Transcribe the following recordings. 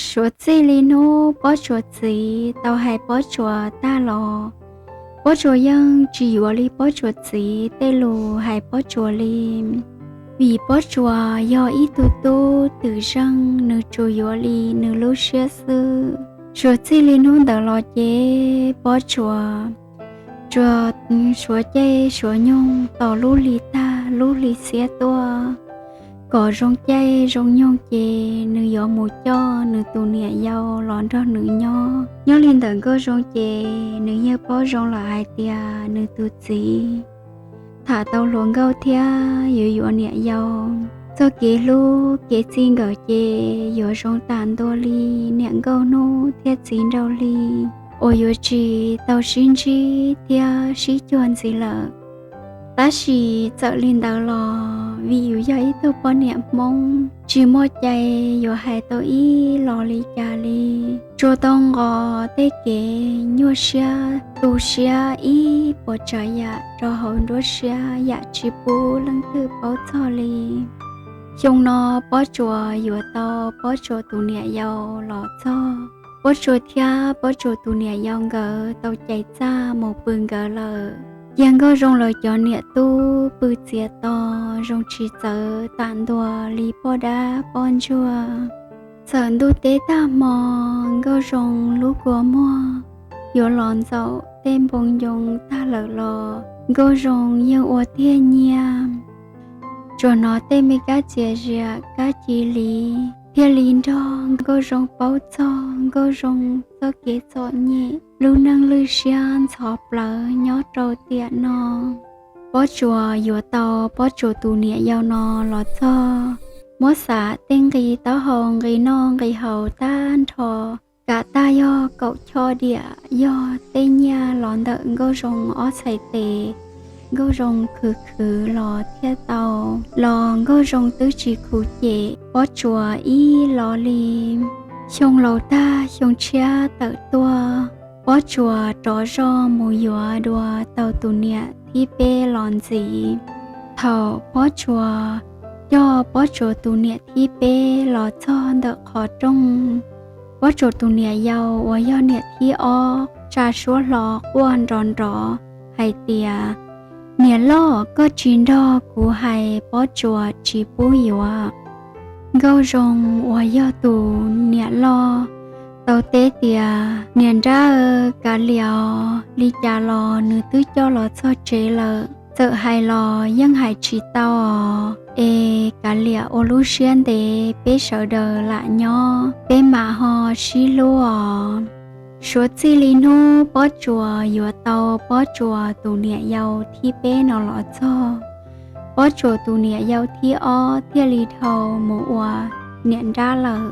Suav txij li hnub Pob Tsuas txiv tau hais Pob Tsuas tag los, Pob Tsuas yeej tsis yuav li Pob Tsuas txiv tej lus hais Pob Tsuas li. Vim Pob Tsuas yog ib tug tub twm zeej, nws tsuas yuav li nws lub siab xwb. Suav txij li hnub ntawd los ces Pob Tsuas tsuas suav caij suav nyoog tos lub hli tag lub hli xiab tuaj, kom zoo caij zoo nyoog ces nws yuav mus coj nws tus niam yau los nrog nws nyob. Nyob li ntawm Nkauj Zoo ces nws yeej paub zoo lawm hais tias nws tus txiv tham tau hluas nkauj thiab yuav yuav niam yau. Txoj kev hlub kev txij nkawm ces yuav zoo tas ntua li niam nkauj hnub thiab txiv nraug hli uas yuav tsis tau sib ntsib thiab sib cuag ntxiv lawm. Tab sis txawm li ntawd los vim yus yog ib tug poj niam Hmoob tsis muaj cai yuav hais tau ib los li cas li. Tsuas tau nqos tej kev nyuaj siab tu siab ib puas tsav yam rau hauv nruab siab yam tsis pub leej twg paub txog li. Xyoo no Pob Tsuas yuav tau Pob Tsuas tus niam yau los txog. Pob Tsuas thiab Pob Tsuas tus niam yau nkawd tau cais txaj mus pw nkawd lawm. Cia Nkauj Zoo lawv cov niam tub pw txias to, zoo tsis txawv tas ntua li poj dab poj ntsuag. Txawm ntuj teb tag hmo, Nkauj Zoo lub kua muag yuav los ntxaum tej npoo ncoo tag lawm los Nkauj Zoo yeej ua tiag nyiaj. Tsuas hnov tej me kab txias zias kab ci hliv thiaj li nrog Nkauj Zoo paub txog Nkauj Zoo txoj kev txom nyem, lub neej lwj siab ntxhov plawv nyob rau tiam no. Pob Tsuas yuav tau Pob Tsuas tus niam yau no los txog, muab xam tej nqi taub hau nqi noj nqi haus tag nrho, kam tag yog kaum choj diam yog tej nyiaj los ntawm Nkauj Zoo ob txhais tes. Nkauj Zoo khwv khwv los thiaj tau, los Nkauj Zoo twb tsis khuv cem Pob Tsuas ib los li. Xyoo laus tag xyoo tshiab tawm tuaj, Pob Tsuas rov zoj mus yuav dua tau tus niam thib peb los ntxiv. Thaum Pob Tsuas coj Pob Tsuas tus niam thib peb los txog ntawm qhov rooj, Pob Tsuas tus niam yau uas yog niam thib ob tsa suab hlo quaj nrov nrov hais tias, Niam loj, koj tsis nrog kuv hais Pob Tsuas tsis pub yuav. Nkauj Zoo uas yog tus niam loj tau teb tias, Niam nrab, kav liam os, li cas los nws twb coj los txog tsev lawm, txawm hais los yeej hais tsis tau os. Es kav liam ua lub siab ntev, peb sawv daws lam nyob, peb mam ho sib hlub os. Suav txij li hnub Pob Tsuas yuav tau Pob Tsuas tus niam yau thib peb no los txog, Pob Tsuas tus niam yau thib ob thiaj li dhau mus ua niam nrab lawm.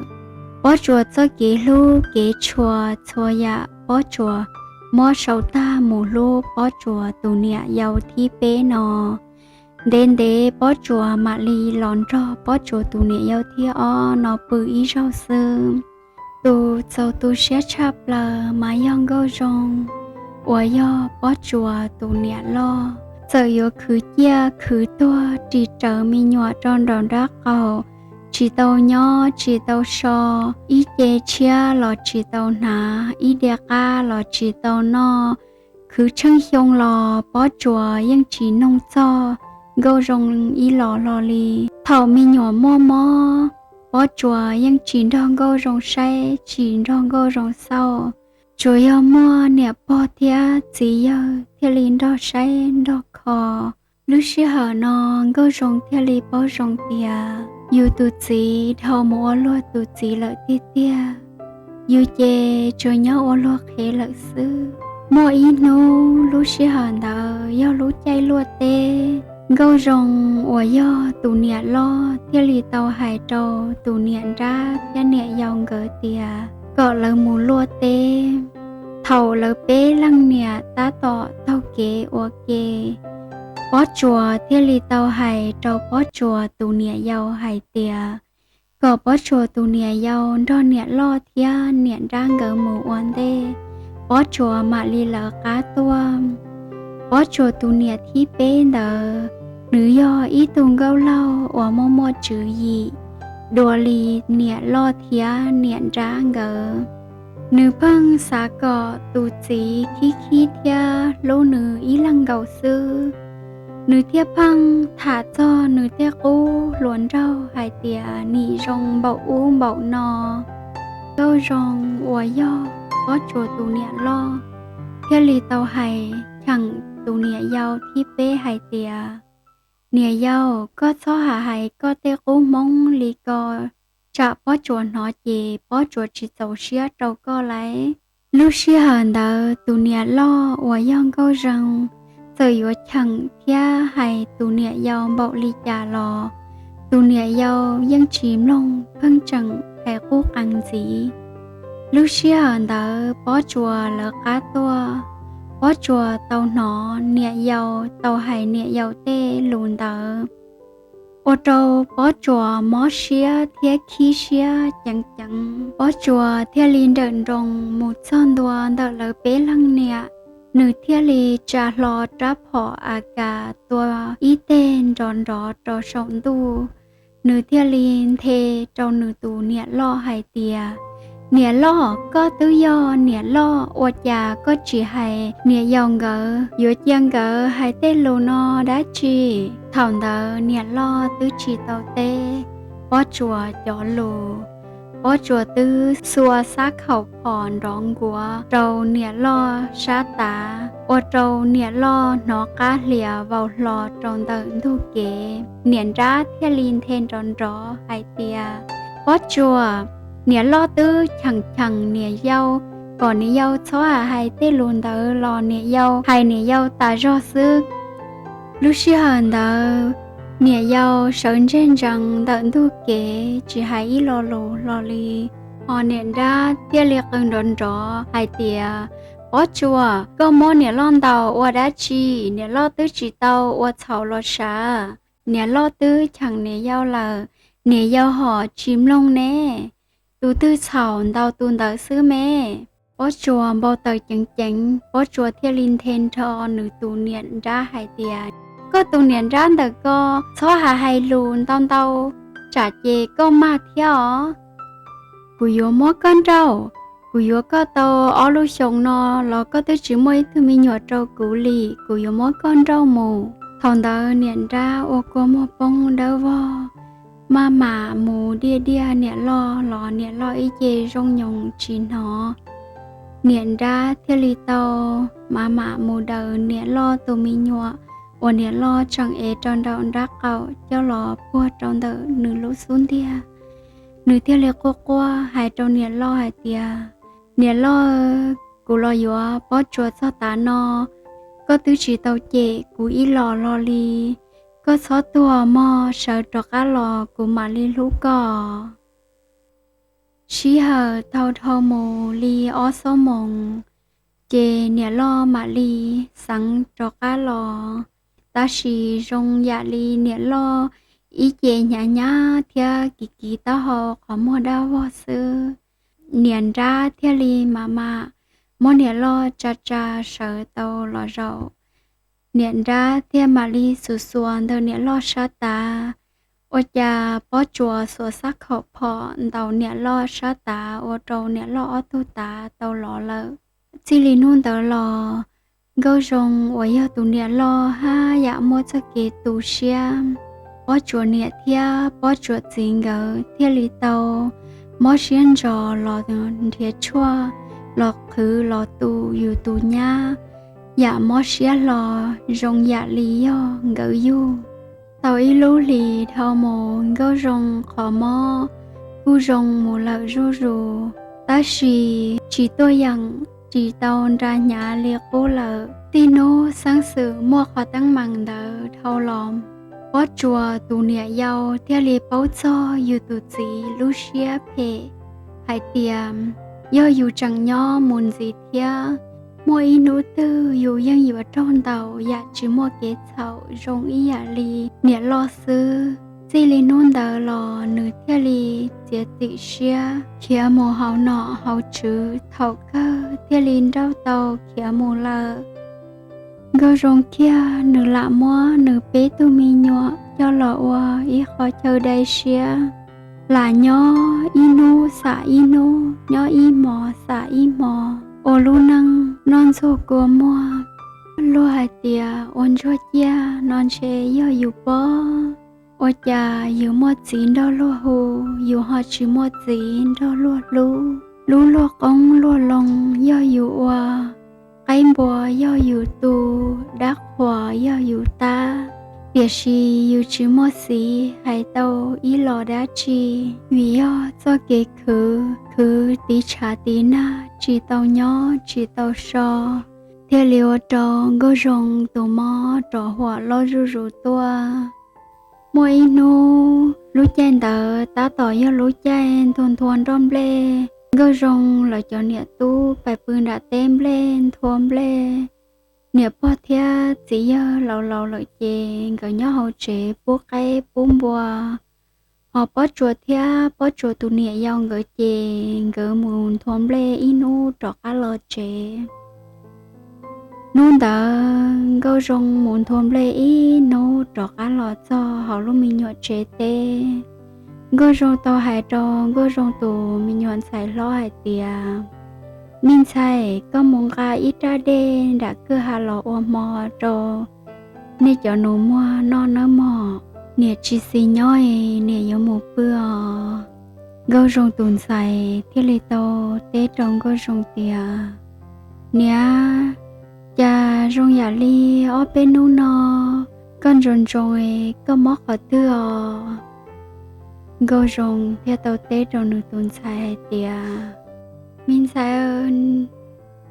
Pob Tsuas txoj kev hlub kev tshua txhua yam Pob Tsuas muab sau tag mus hlub Pob Tsuas tus niam yau thib peb no. Ntev ntev Pob Tsuas mam li los nrog Pob Tsuas tus niam yau thib ob no pw ib zaug xwb. Tus txaus tu siab tshaj plaws mas yog Nkauj Zoo uas yog Pob Tsuas tus niam loj, txawm yuav khwv ciaj khwv tuag ris rawv me nyuam rau nraum nrab qaum, tsis tau nyob tsis tau so, ib ce tshiab los tsis tau hnav, ib diav qab los tsis tau noj, khwv tsheej xyoo los Pob Tsuas yeej tsis noog txog Nkauj Zoo ib los hlo li. Thaum me nyuam muaj mob, Pob Tsuas yeej tsis nrog Nkauj Zoo saib tsis nrog Nkauj Zoo xauj, tsuas yog muaj niam pog thiab txiv yawg thiaj li nrog saib nrog kho. Lub sij hawm no Nkauj Zoo thiaj li paub zoo tias yus tus txiv dhau mus ua luag tus txiv lawm tiag tiag. Yus ces tsuas nyob ua luag qhev lawm xwb. Muaj ib hnub lub sij hawm ntawd yog lub caij luaj teb, Nkauj Zoo uas yog tus niam loj thiaj li tau hais rau tus niam nrab thiab niam yau nkawd tias kom lawv mus luaj teb. Thaum lawv peb leeg niam tab tom taug kev ua ke, Pob Tsuas thiaj li tau hais rau Pob Tsuas tus niam yau hais tias kom Pob Tsuas tus niam yau nrog niam loj thiab niam nrab nkawd mus ua ntej, Pob Tsuas mam li lawv qab tuaj. Pob Tsuas tus niam thib peb ntawd, nws yog ib tug nkauj laug uas muaj muaj tswv yim, dua li niam loj thiab niam nrab nkawd. Nws pheej xav kom tus txiv khib khib thiab hlub nws ib leeg nkaus xwb. Nws thiaj pheej tham txog nws tej qub hluas nraug hais tias nim zoo npaum ub npaum no. Nkauj Zoo uas yog Pob Tsuas tus niam loj thiaj li tau hais cheem tus niam yau thib peb hais tias, Niam yau, koj txhob hais hais koj tej qub hmoob li ko, tsam Pob Tsuas hnov ces Pob Tsuas tsis txaus siab rau koj lauj. Lub sij hawm ntawd tus niam loj uas yog Nkauj Zoo txawm yuav cheem thiab hais tus niam yau npaum li cas los tus niam yau yeej tsis mloog, pheej tseem hais qub qees ntxiv. Lub sij hawm ntawd Pob Tsuas lawv qab tuaj, Pob Tsuas tau hnov niam yau tau hais niam yau tej lus ntawd, ua rau Pob Tsuas mob siab thiab khib siab ceev ceev. Pob Tsuas thiaj li nrawm nroos mus txog ntua ntawm lawv peb leeg niam, nws thiaj li tsa hlo rab phom a kas tua ib teg nrov nrov rau saum ntuj. Nws thiaj li nthe rau nws tus niam loj hais tias, Niam loj, koj twb yog niam loj, ua cas koj tsis hais niam yau nkawd, yuav cia nkawd hais tej lus no dab tsi? Thaum ntawd niam loj twb tsis tau teb Pob Tsuas cov lus. Pob Tsuas twb xuas xab khaum phom nrov nkuav rau niam loj sab tav, ua rau niam loj hnov qab hlias vau hlo rau ntawm ntug kev. Niam nrab thiaj li nthe nrov nrov hais tias, Pob Tsuas, niam loj twb cheem cheem niam yau kom niam yau txhob hais hais tej lus ntawd los niam yau hais niam yau tas zog xwb. Lub sij hawm ntawd niam yau sawv ntseg ntsees ntawm ntug kev tsis hais ib lo lus hlo li. Ho niam nrab thiaj li qw nrov nrov hais tias, Pob Tsuas, koj muab niam loj ntaus ua dab tsi? Niam loj twb tsis tau ua txhaum los sav. Niam loj twb cheem niam yau lawm, niam yau hom tsis mloog ne. Tus twg txhaum ntaus tus ntawd xwb me. Pob Tsuas npau taws ceev ceev, Pob Tsuas thiaj li nthe nrho nws tus niam nrab hais tias, Koj tus niam nrab ntawm ko, txhob hais hais lus ntau ntau, tsam ces koj mag thiab os. Kuv yuav muab koj nrauj. Kuv yuav koj tau ob lub xyoos no los koj twb tsis muaj ib tug me nyuam rau kuv li. Kuv yuav muab koj nrauj mus. Thaum ntawd niam nrab ua kua muag poob dawb vog, maj mam mus diaj diaj niam loj los niam loj ib ce zoo nyoos tsis hnov. Niam nrab thiaj li tau maj mam mus daws niam loj tus me nyuam uas niam loj tseem ev rau nraum nrab qaum coj los puag rau ntawm nws lub xub ntiag. Nws thiaj li quaj quaj hais rau niam loj hais tias, Niam loj, kuv los yuav Pob Tsuas txog tav no, koj twb tsis tau cem kuv ib los lo li. Koj txhob tuag mog, sawv rov qab los kuv mam li hlub koj. Sij hawm tau dhau mus li ob xuab moos, ces niam loj mam li xeev rov qab los. Tab sis zoo yam li niam loj ib ce hnyav hnyav thiab kiv kiv taub hau qhov muag dab vog xwb. Niam nrab thiaj li maj mam muab niam loj tsa tsa sawv tau los zaum. Niam nrab thiaj mam li xuas xuas ntawm niam loj sab tav. Ua cas Pob Tsuas xuas xab khaum phom ntaus niam loj sab tav ua rau niam loj ob tug tav tau lov lawm. Txij li hnub ntawd los, Nkauj Zoo uas yog tus niam loj haj yam muaj txoj kev tu siab. Pob Tsuas niam thiab Pob Tsuas txiv nkawd thiaj li tau mob siab ntso los nrhiav tshuaj los qhwv los tu yus tus nyab yam mob siab hlo zoo yam li yog nkawd yug. Tau ib lub hlis dhau mus, Nkauj Zoo qhov mob kuj zoo mus lawm zuj zus, tab sis tsis tuaj yeem, tsis tau nra hnyav li qub lawm. Txij hnub xeeb xwm muaj qhov teeb meem ntawd dhau los, Pob Tsuas tus niam yau thiaj li paub txog yus tus txiv lub siab phem hais tias, yog yus tseem nyob mus ntxiv thiab, muaj ib hnub twg yus yeej yuav raug ntaus yam tsis muaj kev txhaum zoo ib yam li niam loj xwb. Txij li hnub ntawd los nws thiaj li txiav txim siab khiav mus haus nom haus tswv, thaum kawg thiaj li nrauj tau khiav mus lawm. Nkauj Zoo kiag nws lam muab nws peb tug me nyuam coj los ua ib qho chaw dai siab. Lam nyob ib hnub xam ib hnub, nyob ib hmo xam ib hmo, ua lub neej noj ntxuag kua muag. Luag hais tias ua ntsuag ciaj no ntshe yog yus pob. Ua cas yus muaj txiv nrog luag hu, yus ho tsis muaj txiv nrog luag hlub? Lub luag qoob luag loo yog yus ua, qaib npua yog yus tu, dab qhuas yog yus tab, tiam sis yus tsis muaj xiv hais tau ib los dab tsi, vim yog txoj kev khwv, khwv tiv tshav tiv nag tsis tau nyob tsis tau so, thiaj li ua rau Nkauj Zoo tus mob rov huam loj zuj zus tuaj. Muaj ib hnub, lub caij ntawd tab tom yog lub caij nthua nthua nroj nplej, Nkauj Zoo lawv cov niam tub pais pw nram teb nplej nthua nplej. Niam pog thiab txiv yawg laus laus lawm ces nkawd nyob hauv tsev pub qaib pub npua. Ho Pob Tsuas thiab Pob Tsuas tus niam yau nkawd ces nkawd mus nthua nplej ib hnub rov qab los tsev. Hnub ntawd Nkauj Zoo mus nthua nplej ib hnub rov qab los txog hauv lub me nyuam tsev teb. Nkauj Zoo tau hais rau Nkauj Zoo tus me nyuam ntxhais hlob hais tias, Me ntxhais, koj mus nqa ib rab dej nram kwj ha los ua hmo rau nej cov nus muag noj nawb mog. Niam tsis xis nyob es niam yuav mus pw os. Nkauj Zoo tus ntxhais thiaj li tau teb rau Nkauj Zoo tias, Niam, cas zoo yam li ob peb hnub no koj ntsoos ntsoos es koj mob qhov twg os? Nkauj Zoo thiaj tau teb rau nws tus ntxhais hais tias, Me ntxhais,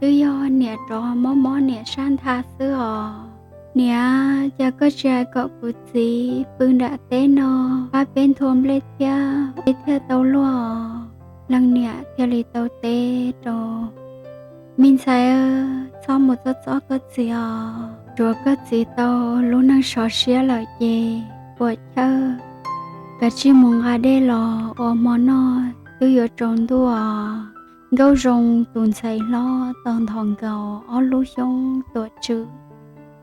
twb yog niam rov mob mob niam sab ntha xwb os. Niam, cas koj tsis hais kom kuv txiv pw nram teb no pab peb nthua nplej thiab, peb thiaj tau luag. Leej niam thiaj li tau teb rau, Me ntxhais, txhob mus txob txob koj txiv os, tsuav koj txiv tau lub neej sov siab lawm ces puas chawj, kav tsij mus nqa dej los ua hmo noj twb yuav tsaus ntuj os. Nkauj Zoo tus ntxhais hlob tau nthos nkaus ob lub xyoob tuam tswm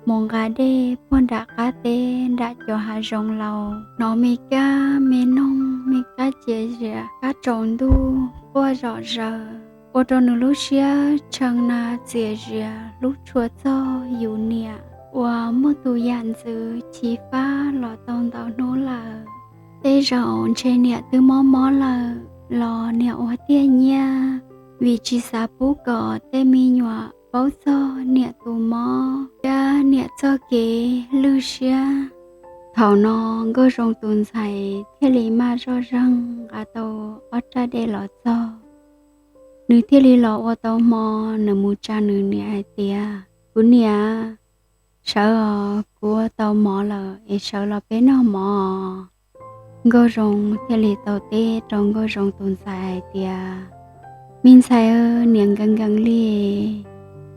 mus nqa dej puag nram qab teb nram cov hav zoov laus, hnov me kab me noog me qab cia zias kab tsaus ntuj quaj zom zaws, ua rau nws lub siab tshee na txias zias hlub tshua txog yus niam uas muaj tus yam ntxwv chiv fab los tau ntau hnub lawm. Tej zaum ntshe niam twb mob mob lawm los niam ua tiag nyiaj, vim tsis xav pub kom tej me nyuam paub txog niam tus mob thiab niam txoj kev lwj siab. Thaum no Nkauj Zoo tus ntxhais thiaj li maj zoj zeeg nqa tau ob rab dej los txog. Nws thiaj li los ua tau hmo, nws mus tsa nws niam hais tias, Kuv niam, sawv os, kuv ua tau mov lawm es sawv los peb noj mov. Nkauj Zoo thiaj li tau teb rau Nkauj Zoo tus ntxhais hais tias, Me ntxhais, niam nkees nkees li,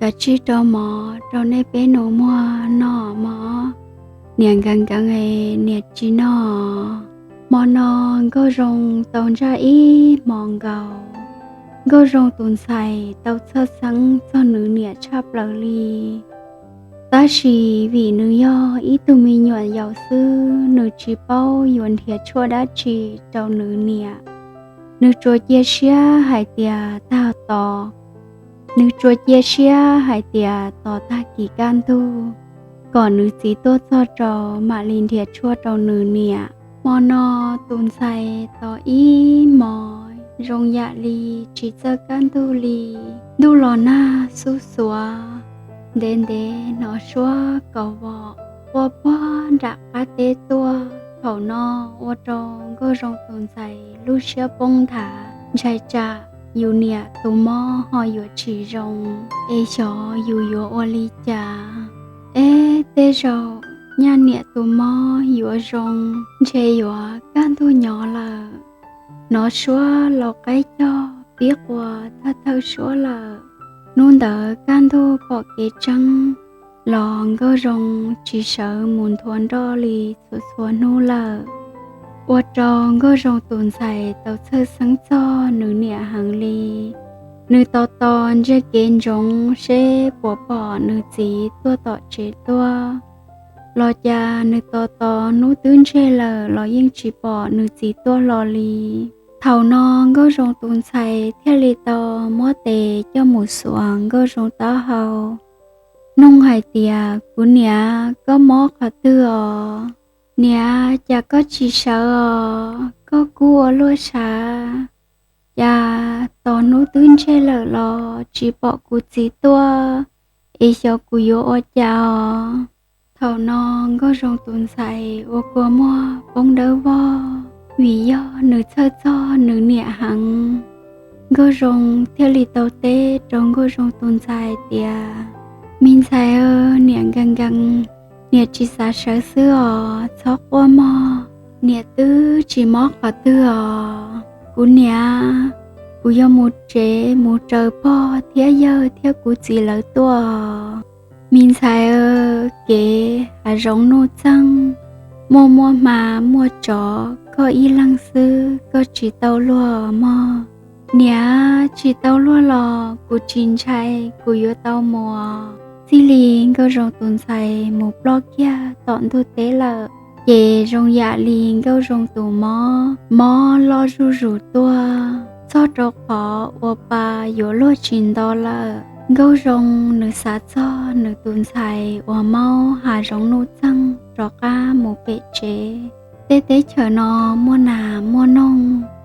kav tsij rau mov rau nej peb nus muag noj mog. Niam nkees nkees es niam tsis noj. Hmo no Nkauj Zoo tau ntsaj ib hmo nkaus. Nkauj Zoo tus ntxhais tau txhawj xeeb txog nws niam tshaj plaws li. Tab sis vim nws yog ib tug me nyuam yaus xwb, nws tsis paub yuav nrhiav tshuaj dab tsi rau nws niam. Nws tsuas cia siab hais tias tag tos, nws tsuas cia siab hais tias tos tag kis kaj ntug kom nws txiv tuaj txog rau mam li nrhiav tshuaj rau nws niam. Hmo no tus ntxhais tos ib hmos zoo yam li tsis txawj kaj ntug li. Ntuj los nag xub xuav, ntev ntev hnov suab kaus vom quaj puag nram qab teb tuaj. Thaum no ua rau Nkauj Zoo tus ntxhais lub siab poob nthav, ntshai tsam yus niam tus mob ho yuav tsis zoo, es xyov yus yuav ua li cas. Eb, tej zaum nyaj niam tus mob yuav zoo, ntshe yuav kaj ntug nyob lawm. Hnov suab laus qaib cog pib quas thawj thawj suab lawm. Hnub ntawd kaj ntug pom kev tseeb los Nkauj Zoo tsis sawv mus nthua nroj li txhua txhua hnub lawm, ua rau Nkauj Zoo tus ntxhais tau txhawj xeeb txog nws niam heev li. Nws tos tos ntsiag kev ntsoov seb puas pom nws txiv tuaj tom tsev tuaj. los cas nws tos tos hnub twb ntseg lawm los yeej tsis pom nws txiv tuaj hlo li. Thaum no Nkauj Zoo tus ntxhais thiaj li tau muab tes coj mus xuas Nkauj Zoo taub hau, nug hais tias, Kuv niam, koj mob qhov twg os? Niam, cas koj tsis sawv os? Koj kub ua luaj sav. Cas tos hnub twb ntseg lawm los tsis pom kuv txiv tuaj, es xyov kuv yuav ua cas os? Thaum no Nkauj Zoo tus ntxhais ua kua muag poob dawb vog, vim yog nws txhawj txog nws niam heev. Nkauj Zoo thiaj li tau teb rau Nkauj Zoo tus ntxhais tias, Me ntxhais, niam nkees nkees, niam tsis xav sawv xwb os, txhob quaj mog. Niam twb tsis mob qhov twg os. Kuv niam, kuv yuav mus tsev mus raws pog thiab yawg thiab kuv txiv lawv tuaj. Me ntxhais, kev hav zoov nuj txeeg, muaj muaj hma muaj tsov, koj ib leeg xwb koj tsis tau luag mog. Niam, tsis tau luag los kuv tsis ntshai, kuv yuav tau mus. Txij li Nkauj Zoo tus ntxhais mus ploj kiag tom ntug teb lawm, ces zoo yam li Nkauj Zoo tus mob, mob loj zuj zus tuaj, txog rau qhov ua pa yuav luag tsis nto lawm. Nkauj Zoo nws xav txog nws tus ntxhais uas mob hav zoov nuj txeeg rov qab mus pem tsev. Tej teb chaws no muaj nas muaj noog,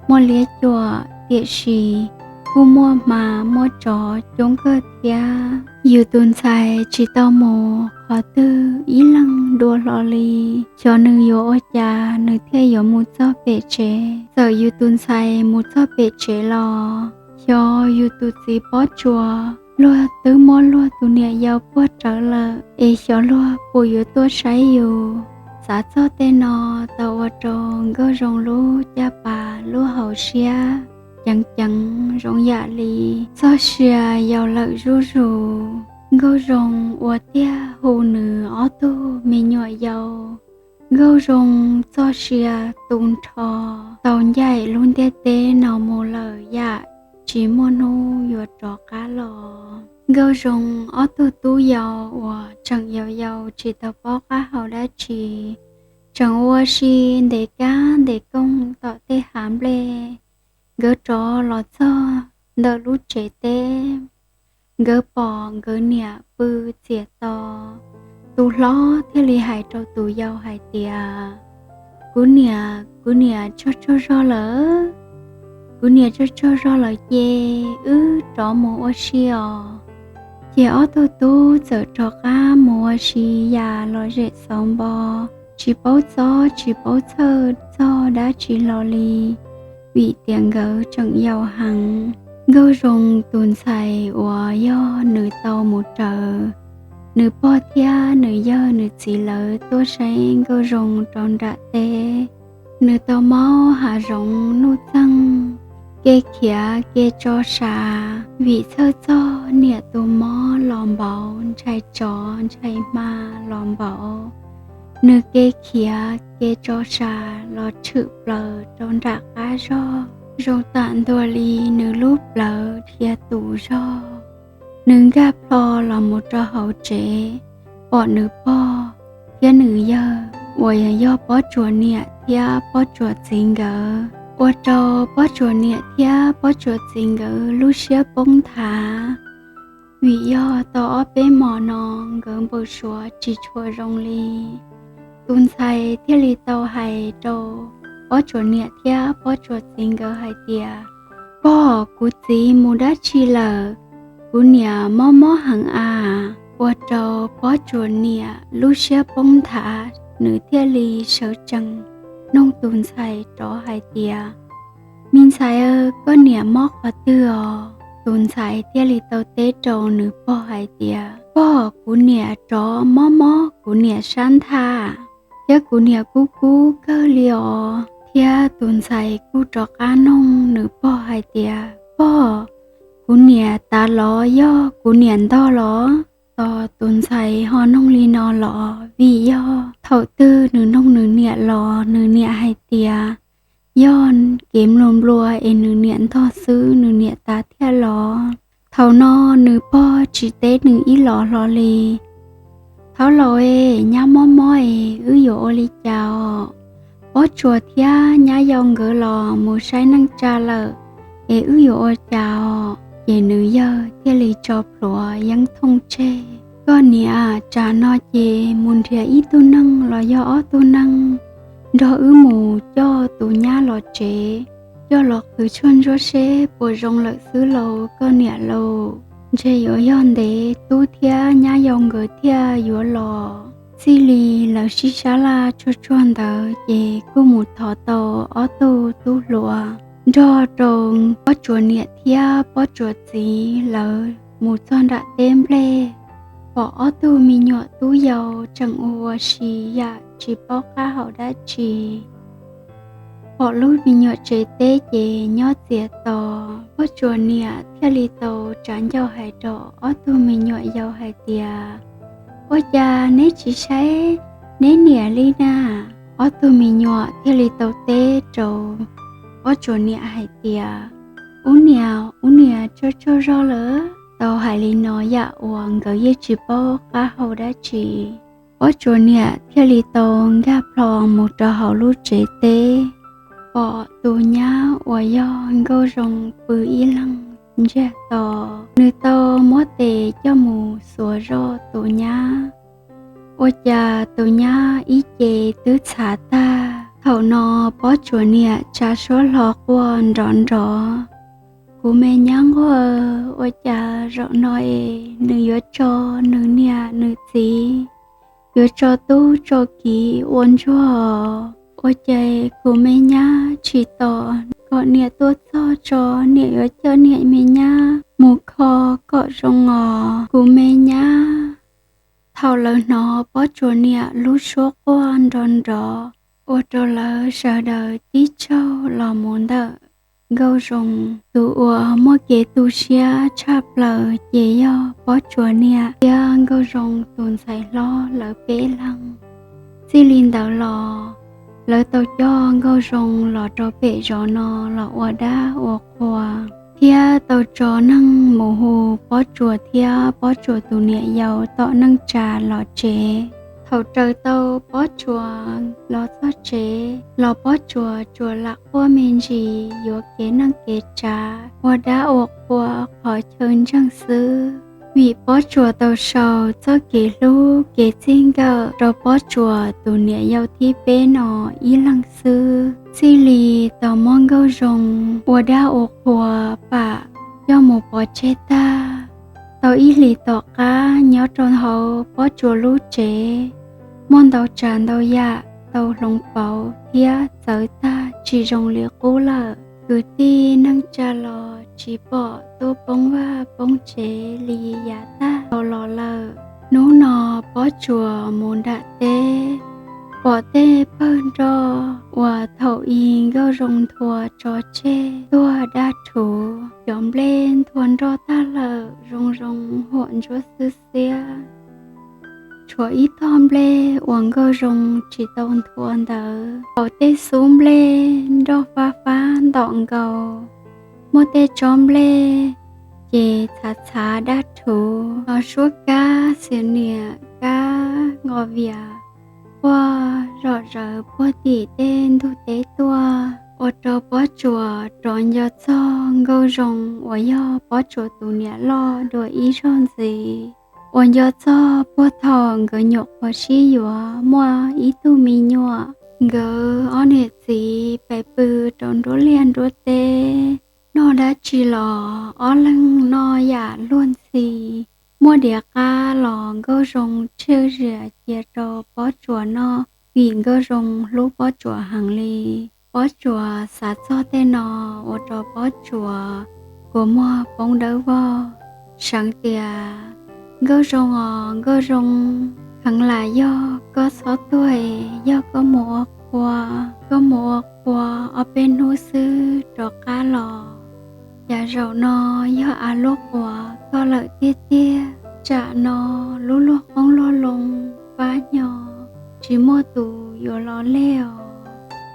muaj liab cuam, tiam sis kuj muaj hma muaj tsov coob kawg thiab. Yus tus ntxhais tsis tau mus qhov twg ib leeg dua hlo li, xyov nws yuav ua cas nws thiaj yuav mus txog pem tsev. Txawm yus tus ntxhais mus txog pem tsev los xyov yus tus txiv Pob Tsuas luag twb muab luag tus niam yau puag rawv lawm, es xyov luag puas yuav tuaj saib yus. Xav txog tej no tau ua rau Nkauj Zoo lub caj pas lub hauv siab ceev ceev zoo yam li txog sia yau lawm zuj zus. Nkauj Zoo ua tiag hu nws ob tug me nyuam yau. Nkauj Zoo txoj sia tu nrho, tau ncaim lub ntiaj teb no mus lawm yam tsis muaj hnub yuav rov qab los. Nkauj Zoo ob tug tub yau uas tseem yau yau tsis tau paub qab hau dab tsi, tseem ua si ntes kab ntes kooj tom tej hav nplej. Nkawd rov los txog ntawm lub tsev teb, nkawd pom nkawd niam pw txias to. Tus hlob thiaj li hais rau tus yau hais tias, Kuv niam, kuv niam tsaug tsaug zog lawm. Kuv niam tsaug tsaug zog lawm ces wb rov mus ua si os. Ces ob tug tub txawm rov qab mus ua si yam lom zem xauv npo, tsis paub txob tsis paub txhawj txog dab tsi hlo li, vim tias nkawd tseem yau heev. Nkauj Zoo tus ntxhais uas yog nws tau mus raws nws pog thiab nws yawg nws txiv lawv tuaj saib Nkauj Zoo rau nram teb. Nws tau mob hav zoov nuj txeeg, kev khiav kev tso sa, vim txhawj txog niam tus mob los npaum ntshai tsov ntshai hma los npaum. Nws kev khiav kev tso sa los tshwm plaws rau nram qab zog, zoo tam ntua li nws lub plawv dhia tus zog. Nws nkag plho los mus rau hauv tsev, pom nws pog thiab nws yawg uas yog Pob Tsuas niam thiab Pob Tsuas txiv nkawd, ua rau Pob Tsuas niam thiab Pob Tsuas txiv nkawd lub siab poob nthav. Vim yog tau ob peb hmo no nkawd npau suav tsis tshua zoo li. Tus ntxhais thiaj li tau hais rau Pob Tsuas niam thiab Pob Tsuas txiv nkawd hais tias, Pog, kuv txiv mus dab tsi lawm? Kuv niam mob mob heev as. Ua rau Pob Tsuas niam lub siab poob nthav, nws thiaj li sawv tsees nug tus ntxhais rov hais tias, Me ntxhais, koj niam mob qhov twg os? Tus ntxhais thiaj li tau teb rau nws pog hais tias, Pog, kuv niam rov mob mob kuv niam sab nthab, thiab kuv niam kub kub kawg li os. Thiab tus ntxhais kuj rov qab nug nws pog hais tias, Pog, kuv niam tav los yog kuv niam ntog los? Tos tus ntxhais ho nug li no los vim yog thaum twg nws nug nws niam los nws niam hais tias, Yog kev nplua nplua es nws niam ntog xwb nws niam tav thiaj los. Thaum no nws pog tsis teb nws ib los hlo li. Thaub laus es, nyab mob mob es wb yuav ua li cas os? Pob Tsuas thiab nyab yau nkawd los mus saib neej tsa lawm, es wb yuav ua cas os? Ces nws yawg thiaj li tso plhuav yeeb thooj tseg. Koj niam, tsam no ces mus nrhiav ib tug neeg los yog ob tug neeg nrog wb mus coj tus nyab los tsev, coj los qhwv tshuaj ntsuab seb puas zoo lawm xwb lauj koj niam lauj. Ntshe yuav yog ntev tub thiab nyab yau nkawd thiaj yuav los. Txij li lawv sib sab laj tsuag tsuag ntawd ces kuj mus thov tau ob tug tub hluas nrog rau Pob Tsuas niam thiab Pob Tsuas txiv lawv mus txog nram teb nplej, pom ob tug me nyuam tub yau tseem ua ua si yam tsis paub qab hau dab tsi. Pom lub me nyuam tsev teb ces nyob txias to. Pob Tsuas niam thiaj li tau tsa ncauj hais rau ob tug me nyuam yau hais tias, Ua cas neb tsis saib neb niam li na? Ob tug me nyuam thiaj li tau teb rau Pob Tsuas niam hais tias, Ub niam, ub niam, tsaug tsaug zog lawm. Tau hais li no yam uas nkawd yeej tsis paub qab hau dab tsi. Pob Tsuas niam thiaj li tau nkag plho mus rau hauv lub tsev teb, pom tus nyab uas yog Nkauj Zoo pw ib leeg ntsiag to. Nws tau muab tes coj mus xuas zoj tus nyab. Ua cas tus nyab ib ce twb txhav tag. Thaum no Pob Tsuas niam tsa suab hlo quaj nrov nrov, Kuv me nyab nquag, ua cas zaum no es nws yuav tso nws niam nws txiv, yuav tso tub tso kiv ua ntsuag? Ua cas kuv me nyab tsis tos kom niam tuaj txog tso niam yuav coj niam me nyab mus kho kom zoo os kuv me nyab. Thaum lawv hnov Pob Tsuas niam lub suab quaj nrov nrov, ua rau lawv sawv daws tib tsaug los mus ntawm Nkauj Zoo, tus uas muaj kev tu siab tshaj plaws ces yog Pob Tsuas niam thiab Nkauj Zoo tus ntxhais hlob lawv peb leeg. Txij li ntawd los, lawv tau coj Nkauj Zoo los rau pem zos no los ua dab ua qhua, thiab tau tso neeg mus hu Pob Tsuas thiab Pob Tsuas tus niam yau tom neej tsa los tsev. Thaum raws tau Pob Tsuas los txog tsev los Pob Tsuas tsuas lam quaj me ntsis yuav kev neej kev tsav ua dab ua qhua qhov chaw ntseeg xwb, vim Pob Tsuas tau sau txoj kev hlub kev txij nkawm rau Pob Tsuas tus niam yau thib peb no ib leeg xwb. Txij li tau muab Nkauj Zoo ua dab ua qhua pam coj mus pov tseg tag, tau ib hlis tom qab nyob rau hauv Pob Tsuas lub tsev, muaj ntau tsav ntau yam tau hloov pauv thiab txawv tag tsis zoo li qub lawm. Kwv tij neej tsa los tsis pom tuaj poob vaj poob tsev li yav tag dhau los lawm. Hnub no Pob Tsuas mus nram teb, pom tej pawg nroj uas thaum i Nkauj Zoo nthua tso tseg tuag daj rhuv, cov nplej nthua nroj tag lawm zoo zoo huam ntsuab xwb xiab. Tshuav ib tog nplej uas Nkauj Zoo tsis tau nthua ntawd, hauv tej xub nplej nroj fab fab ntom nkaus, muaj tej tsob nplej ces txhav txhav daj rhuv, no suab kab xias niam kab nqos vias quaj zom zaws puag tim tej ntug teb tuaj, ua rau Pob Tsuas rov nco txog Nkauj Zoo uas yog Pob Tsuas tus niam loj dua ib zaug ntxiv. Uas nco txog puag thaum nkawd nyuam qhuav sib yuav muaj ib tug me nyuam, nkawd ob niam txiv pais pw rau nruab liaj nruab teb, noj dab tsi los ob leeg noj yam luag ntxhi. Muaj diav qab los Nkauj Zoo tswj zias cia rau Pob Tsuas noj, vim Nkauj Zoo hlub Pob Tsuas heev li. Pob Tsuas xav txog tej no ua rau Pob Tsuas kua muag poob dawb vog, seev tias, Nkauj Zoo os Nkauj Zoo, kheev lam yog koj txhob tuag, yog koj mus ua qhua, koj mus ua qhua ob peb hnub xwb rov qab los, cas zaum no yog av lub quav tog lawm tiag tiag. Tsam no lub luag qoob luag loo fab hnyo, tsis muaj tus yuav los leg os.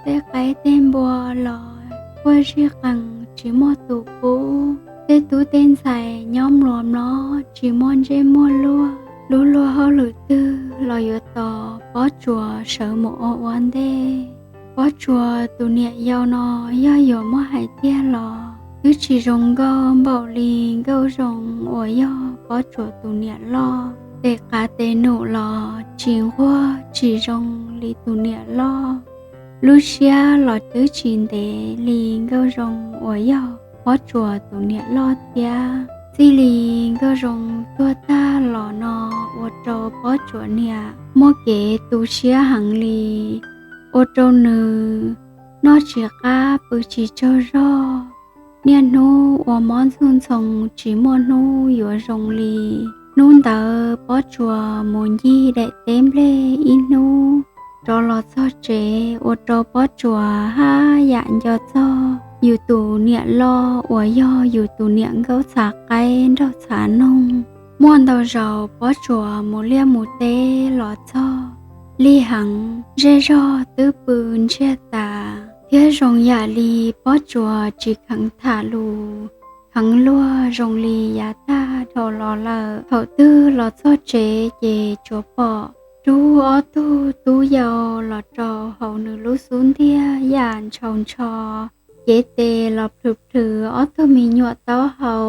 Tej qaib tej npua los quaj zij qees tsis muaj tus pub. Tej tub tej ntxhais nyob mluas mlob tsis muaj ntsej muag luag. lub luag hauj lwm twg los yuav tos Pob Tsuas sawv mus ua ua ntej. Pob Tsuas tus niam yau no yog yuav muab hais tiag los twb tsis zoo nkauj npaum li Nkauj Zoo uas yog Pob Tsuas tus niam loj. Tes qav tes num los tsis nquag tsis zoo li tus niam loj. Lub siab los twb tsis ntev li Nkauj Zoo uas yog Pob Tsuas tus niam loj thiab. Txij li Nkauj Zoo tuag tag los no ua rau Pob Tsuas niam muaj kev tu siab heev li, ua rau nws noj tsis qab pw tsis tsaug zog. Niaj hnub ua mob ntxuj ntxhoo tsis muaj hnub yuav zoo li. Hnub ntawd Pob Tsuas mus ncig daim teb nplej ib hnub, rov los txog tsev ua rau Pob Tsuas haj yam nco txog yus tus niam loj uas yog yus tus niam nkauj txhav qaib nraug txhav noog. Muaj ntau zaus Pob Tsuas mus liaj mus teb los txog lig heev, zej zog twb pw ntsiag tas, thiab zoo yam li Pob Tsuas tsis kheev tham lus, kheev luag zoo li yav tag dhau los lawm. Thaum twg los txog tsev ces tsuas pom rub ob tug tub yau los rau hauv nws lub xub ntiag yam ntshaus ntsho, cev tes los plhws plhws ob tug me nyuam taub hau.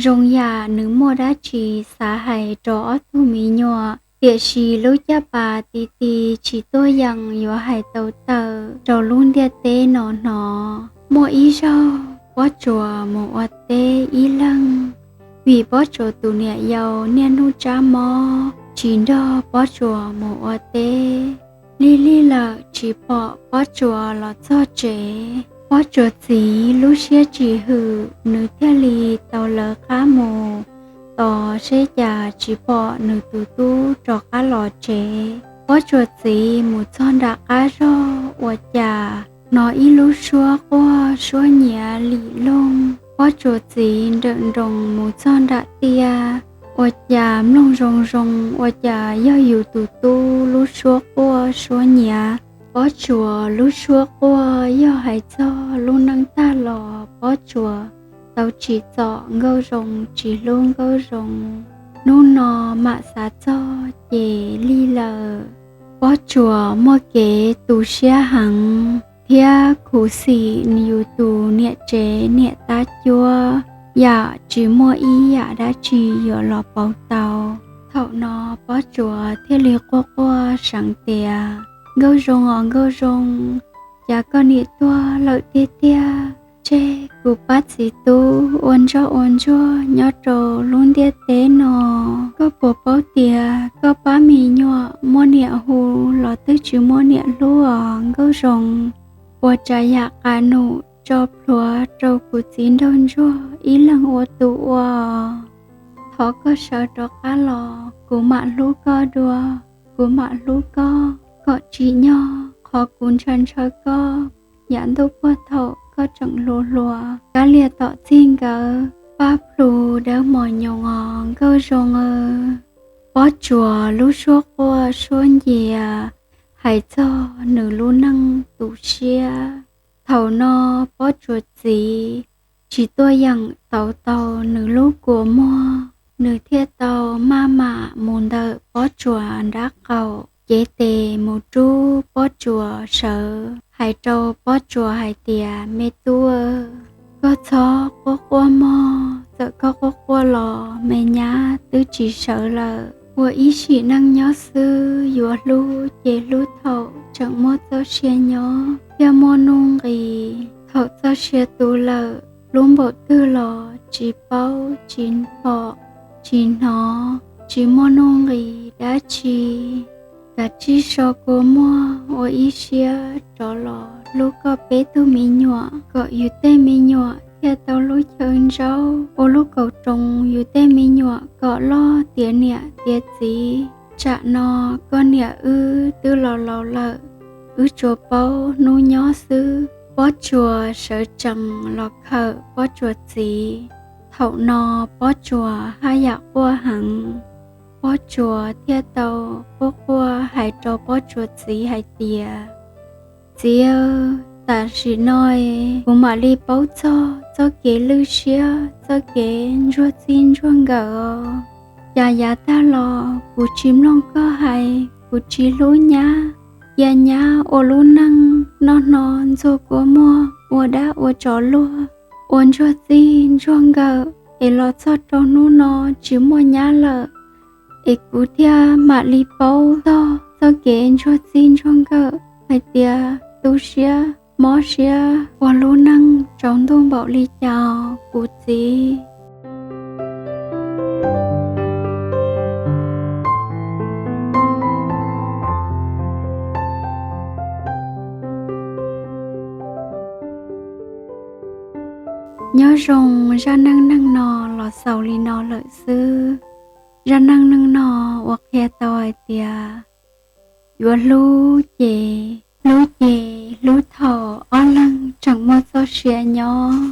Zoo yam nws muaj dab tsi xav hais rau ob tug me nyuam, tiam sis lub caj pas ti ti tsis tuaj yeem yuav hais tau tawm rau lub ntiaj teb no hnov. Muaj ib zaug Pob Tsuas mus ua teb ib leeg, vim Pob Tsuas tus niam yau niaj hnub tsab mob tsis nrog Pob Tsuas mus ua teb. Lig lig lawm tsis pom Pob Tsuas los txog tsev. Pob Tsuas txiv lub siab tsis hwm, nws thiaj li tau lawv qab mus tos seb cas tsis pom nws tus tub rov qab los tsev. Pob Tsuas txiv mus txog nram qab zog ua cas hnov ib lub suab quaj suab nyiav lim loog. Pob Tsuas txiv nrawm nroos mus txog nram tiaj, ua cas mloog zoo zoo ua cas yog yus tus tub lub suab quaj suab nyiav. Pob Tsuas lub suab quaj yog hais txog lub neej tag los Pob Tsuas tau tsim txom Nkauj Zoo, tsis hlub Nkauj Zoo. Hnub no mam xav txog ces lig lawm. Pob Tsuas muaj kev tu siab heev thiab khuv xim yus tus niam tsev niam tab cuab, yam tsis muaj ib yam dab tsi yuav los pauv tau. Thaum no Pob Tsuas thiaj li quaj quaj seev tias, Nkauj Zoo os Nkauj Zoo, cas koj nim tuag lawm tiag tiag? Tseg kuv pab txiv tub ua ntsoj ua ntsuag nyob rau lub ntiaj teb no. Koj puas paub tias koj pab me nyuam muaj niam hu los twb tsis muaj niam hlub os Nkauj Zoo? Ua tsav yam qas num tso plhuav rau kuv txiv nraug ntsuag ib leeg ua tus ua. Thov koj sawv rov qab los kuv mam hlub koj dua, kuv mam hlub koj kom tsim nyog qhov kuv ntshaw ntshaw koj yam ntuj puag thaum koj tseem hluas hluas. Kav liam tom txij nkawm paj plhu dawb mos nyoos os Nkauj Zoo aw. Pob Tsuas lub suab quaj suab ncias hais txog nws lub neej tu siab. Thaum no Pob Tsuas txiv tsis tuaj yeem tau tau nws lub kua muag, nws thiaj tau maj mam mus ntawm Pob Tsuas nrab qaum, cev tes mus rub Pob Tsuas sawv, hais rau Pob Tsuas hais tias, Me tub, koj txhob quaj quaj mog, txawm koj quaj quaj los me nyab twb tsis sawv lawm. Ua ib sim neej nyob xwb, yuav hlub ces hlub thaum tseem muaj txoj sia nyob thiaj muaj nuj nqis. Thaum txoj sia tu lawm, hlub npaum twg los tsis paub, tsis pom, tsis hnov, tsis muaj nuj nqis dab tsi. Kav tsij so kua muag ua ib siab rov los hlub koj peb tug me nyuam, kom yus tej me nyuam thiaj tau lub chaw ntsaub ua lub kaus roos yus tej me nyuam kom loj tiav niam tiav txiv. Tsam no koj niam wb twb laus laus lawm, wb tsuas paub hnub nyob xwb. Pob Tsuas sawv tsees los khawm Pob Tsuas txiv. Thaum no Pob Tsuas haj yam quaj heev. Pob Tsuas thiaj tau quaj quaj hais rau Pob Tsuas txiv hais tias, Txiv, tam sim no kuv mam li paub txog txoj kev lwj siab, txoj kev ntsuag txij ntsuag nkawm os. cas yav tag los kuv tsis mloog koj hais, kuv tsis hlub nyab, cia nyab ua lub neej noj hno ntxuag kua muag ua dab ua tsov luag, ua ntsuag txij ntsuag nkawm es los txog rau hnub no tsis muaj nyab lawm, es kuv thiaj mam li paub txog txoj kev ntsuag txij ntsuag nkawm hais tias tu siab mob siab ua lub neej tsaus ntuj npaum li cas kuv txiv. Nyob zoo, zaj neej neeg no los xaus li no lawm xwb. Zaj neej neeg no uas qhia tau hais tias yuav hlub ces, hlub ces hlub thaum ob leeg tseem muaj txoj sia nyob.